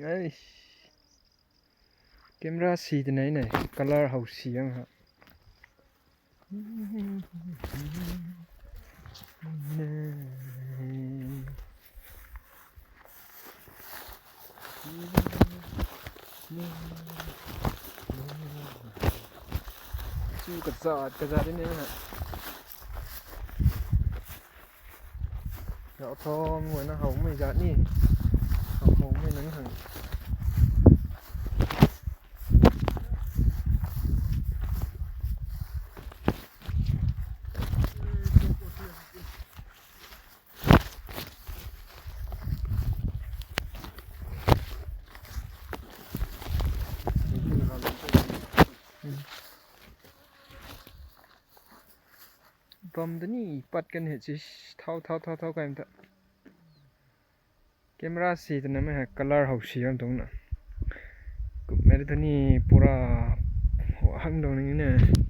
ເອີຍ ກາເມຣາສີຕົວໃດນີ້ ກະລາເຮົາສຽງຫະ ຊູກະສາດກະສາດນີ້ນະ. ເຮົາທອງໄວ້ນະ ເຮົາໄມ້ຈາກນີ້ ເຮົາຄອງໄວ້ນັ້ນຫັ້ນ. ບອມໂຕນີ້ປັດກັນເຮັດຊິເທົາໆໆໆກັນ ກາເມຣາສີຕົວນັ້ນມັນຫາກະລາເຮົາສຽງຕົງນະ ກະແມ່ນໂຕນີ້ປູຣາຫົວຫັງຕົງນີ້ນະ.